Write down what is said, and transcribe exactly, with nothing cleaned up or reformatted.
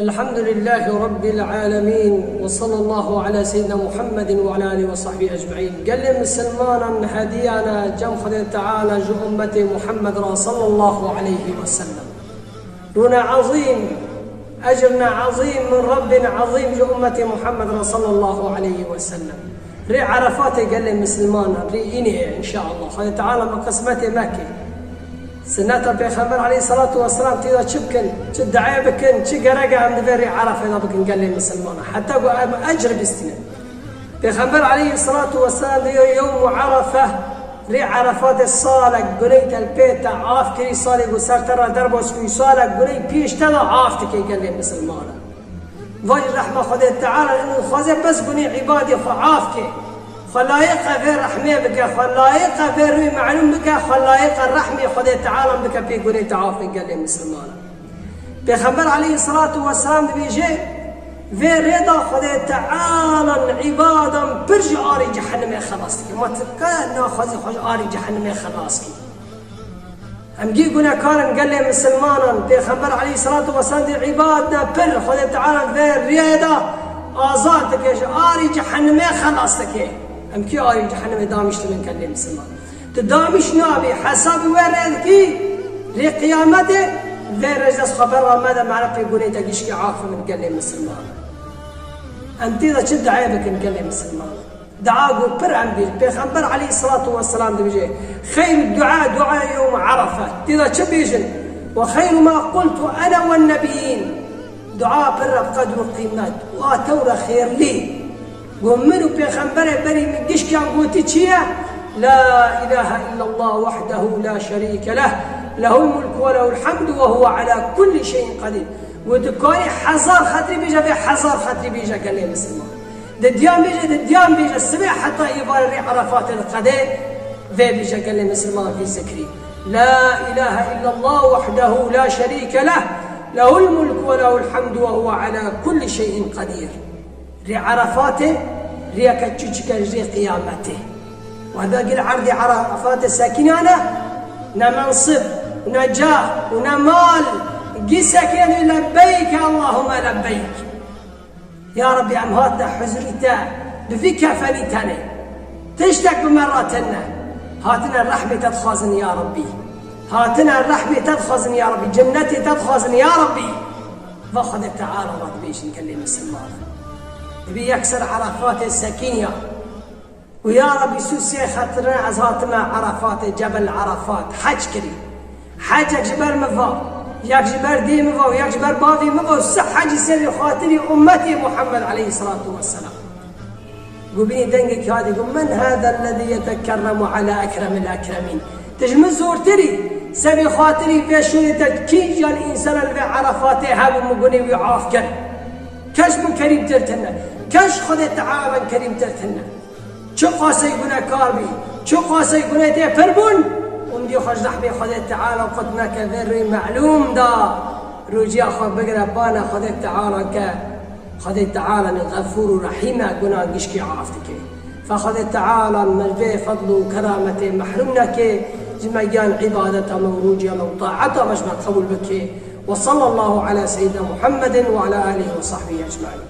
الحمد لله رب العالمين، وصلى الله على سيدنا محمد وعلى آله وصحبه أجمعين. Gelê misilmanan hediyana cem Xwedê Teala ji ummetê Muhammed re sallallahu aleyhi ve sellem. Rûne ezîm, ecrne ezîm min Rabbin ezîm ji ummetê Muhammed re sallallahu aleyhi ve sellem. Rê Erefatê gelê misilmanan, rê înê ye, înşaallah. Xwedê Teala me qismetê me ke. Sinneta Pêxember aleyhissalatu vesselam tê de çi bikin, çi duayê bikin, çi gerek e em di vê rê Erefê de bikin gelê misilmanan. Heta ku em ecr bistînin. Pêxember aleyhissalatu vesselam diyo yewmu Erefe, rê Erefatê salek guney te li pê te af kirî, salê ku ser te re derbas kirî, salek guney pêş te de af dike gelê misilmanan. Vay rehma Xwedê Teala, in dixwaze bes gunê îbadê xwe af ke. Xwe layiqe vê rehmê bike, xwe layiqe vê rûyê melûm bike, xwe layiqe rehmê Xwedê Teala bike pê gunê te af ke gelê misilmanan. Pêxember aleyhissalatu vesselam dibêje, vê rê de Xwedê Teala îbadan pir ji arê cehennemê xelas dike. Ma tu qe naxwazî xwe ji arê cehennemê xelas kî. Em gî gunekar in gelê misilmanan. Pêxember aleyhissalatu vesselam dê îbadna pir Xwedê Teala vê riyê de azad dike, ji arî cehennemê xelas dike. Em kî arî cehennemê damîştibin gelê misilman? Tu damîş nabî, hesabî wê rê dikî, rê qiyametê, vê rê ji dest xwe berra mede, mane pê gunê te gişkî afibin gelê misilman. Em tê de çi duayê bikin gelê misilman? Dua ku pir em bîr. Pêxember aleyhissalatu vesselam dibêje, xeyr dua dua yewm Erefe. Tê de çi bêjin? Ve xeyru ma qultu ene ve nebiyyin. Dua pir re bi qedr û qîmet. Wa tew re xêrlî. Ku min û pêxemberê berî min gişkiyan gotî çi ye? La ilahe illallah wahdehu la şerîke leh. Lehul mulku ve lehul hamdu ve huve ala kulli şeyin qedîr. Ku tu karî hezar xetrî bêje, vê hezar xetrî bêje gelê misilman. Di diyan bêje, di diyan bêje, sibê heta îvarê rê Erefatê diqede, vê bêje gelê misilman vî zikrî. La ilahe illallah wahdehu la şerîke leh, lehul mulku ve lehul hamdu ve huve ala kulli şeyin qedîr. Rê Erefatê, riyeke çûçike ji rê qiyametê. Wehda gil erdê Erefatê sekînane, ne mensib, ne cah û ne mal, gî sekîne dibê lebbeyke Allahümme lebbeyk. Ya Rabbî, em hatine huzurî te, bi vî kefenî tenê. Tiştek bi me re tune. Hatine rehmê te dixwazin ya Rabbî. Hatine rehmê te dixwazin ya Rabbî. Cennetê te dixwazin ya Rabbî. Va Xwedê Teala re dibêjin gelê misilman. Dibê yek ser Erefatê sekîniya. Û ya Rabbî, sûsê xatirine ez hatime Erefatê, Cebel Erefat, hec kirî. Hecek ji ber min va, yek ji ber dê min va û yek ji ber bavê min va û sih hecî serê xatirî ummetê Muhammed aleyhissalatu vesselam. Gubînî dengekî hatî got, "Men hâzellezî yetekerremu alâ ekremil ekremîn." Tu ji min zortirî, sebê xatirî vê şûnê te kîjan însanan li vê Erefatê hebû min gunê wî af kir. Kes min kerîmtir tune. Kes Xwedê Teala min kerîmtir tune. Çi qasey gunekar bî, çi qasey gunê tê pir bûn, û min dî xwe ji rehmê Xwedê Teala qut neke vê rûyê melûm da, rûciya xwe bigire bana Xwedê Teala ke Xwedê Teala ne Xefûr û Rehîm e, gunan gişkî af dike. Fe Xwedê Teala me ji vê fedl û kerametê mehrûm neke, ji me giyan îbadeta me û rûciya me û taeta me ji me qebûl bike. Ve sallallahu ala seyyidina Muhammedin ve ala alihi ve sahbihi ecmaîn.